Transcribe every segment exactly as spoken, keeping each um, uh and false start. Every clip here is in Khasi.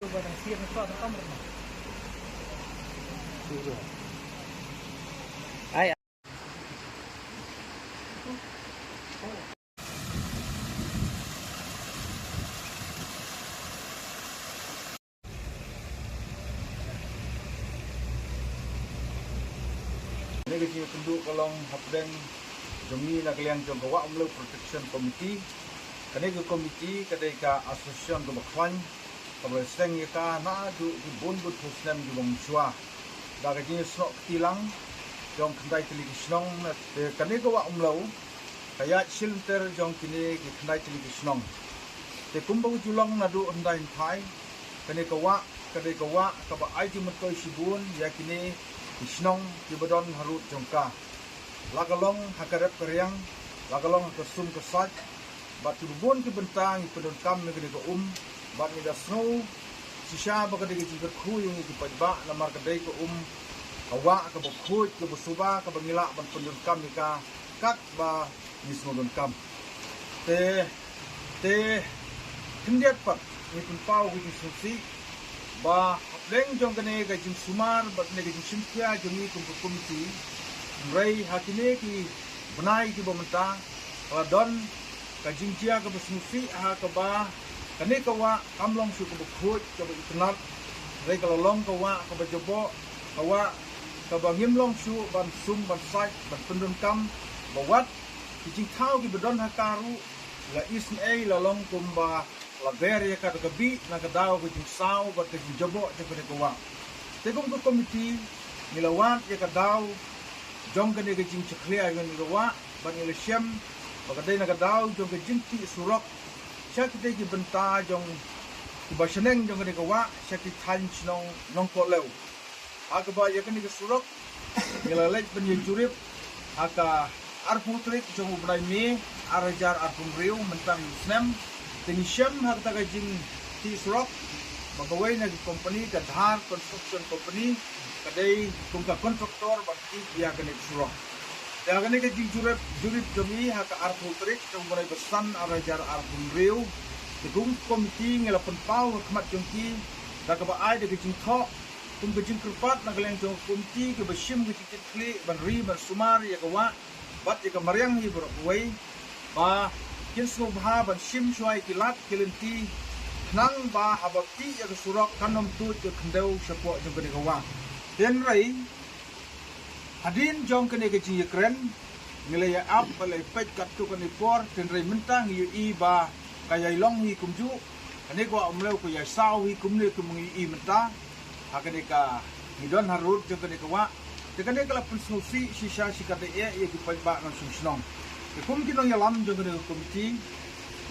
Kane ka jingïakynduh ka long hapdeng jong ngi na ka liang jong ka Wah Umlew Protection Committee. Kane ka committee ka dei ka association kaba khlaiñ kaba la seng ïa ka naduh ki bun bun phew snem kiba mynshuwa. Da ka jingïasnoh kti lang jong khyndai tylli ki shnong, te kane ka Wah Umlew ka ïaid shilynter jong kine ki khyndai tylli ki shnong. Te kumba ka ju long naduh hyndai hynthai, kane ka wah ka dei ka wah kaba ai jingmyntoi shibun ïa kine ki shnong kiba don harud jong ka. La ka long ha ka rep ka riang, la ka long ha ka sum ka sait, bad kiba bun ki bynta ngi pyndonkam ïa kane ka um, bad ngi da sngew shisha ba ka dei ka jingkyrkhu ïa ngi ki paidbah namar ka dei ka um, ka wah kaba khuid, kaba suba, kaba ngi lah ban pyndonkam ïa ka katba ngi sngewdonkam. Te, te khyndiat pat ngi pynpaw ka jingsngewsih ba hapdeng jong kane ka jingsumar bad kane ka jingshimkhia jong ngi kum ka komiti, hynrei ha kine ki bnai kiba mynta ka la don ka jingjia kaba sngewsih ha kaba kane ka wah kam long shuh kaba khuid, kaba itynnad, hynrei ka la long ka wah kaba jaboh, ka wah kaba ngim long shuh ban sum ban sait ban pyndonkam, ba wat ki jingthaw kiba don ha ka ruh la isynei, la long kumba la ber ïa ka da ka bih na ka daw ka jingsaw bad ka jingjaboh jong kane ka wah. Te kum ka komiti ngi la wad ïa ka daw jong kane ka jingjakhlia jong kane ka wah, bad ngi la shem ba ka dei na ka daw jong ka jingtih surok sha kitei ki bynta jong kiba shaneng jong kane ka wah sha ki thaiñ shnong Nongkohlew. Ha kaba ïa kane ka surok ngi la leit ban ïa jurip ha ka arphew tarik jong u bnai May, ar hajar arphew hynriew, mynta u snem. Te ngi shem ha kata ka jingtih surok ba kawei na ki company, ka Dhar Construction Company, ka dei kum ka contractor ban tih ïa kane ka surok. Te ha kane ka jingjurip, jurip jong ngi ha ka arphew tarik jong u bnai ba san, ar hajar arphew hynriew, te kum ka komiti ngi la pynpaw ha khmat jong ki da kaba ai da ka jingthoh kum ka jingkyrpad na ka liang jong ka komiti kaba shim ka jingkitkhlieh ban ri ban sumar ïa ka wah bad ïa ka mariang hi baroh kawei, ba kin sngewbha ban shim shuwa ïa ki lad ki lynti, khnang ba haba tih ïa ka surok kan ym tuid ka khyndew shapoh jong kane ka wah. Hynrei hadien jong kane ka jingïakren ngi la ïa ap bad la ïa peit katto katne por, hynrei mynta ngi ïohi ba ka ïai long hi kumjuh, kane ka Wah Umlew ka ïai saw hi kumne kum ngi ïohi mynta. Ha kane ka ngi don harud jong kane ka wah, te kane ka la pynsngewsih shisha shi katdei ïa ki paidbah nongshong shnong. Te kum ki nongïalam jong kane ka komiti,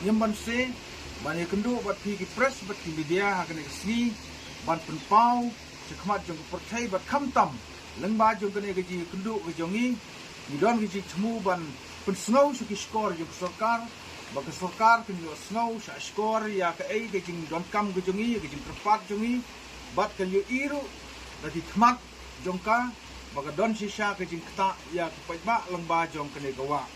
ngim banse ban ïakynduh bad phi ki press bad ki media ha kane ka sngi ban pynpaw sha khmat jong ka pyrthei bad khamtam lyngba jong kane ka jingïakynduh ka jong ngi, ngi don ka jingthmu ban pynsngew sha ki shkor jong ka sorkar, ba ka sorkar kan ïohsngew sha shkor ïa kaei ka jingdonkam ka jong ngi, ïa ka jingkyrpad jong ngi, bad kan ïohi ruh da ki khmat jong ka ba ka don shisha ka jingktah ïa ki paidbah lyngba jong kane ka wah.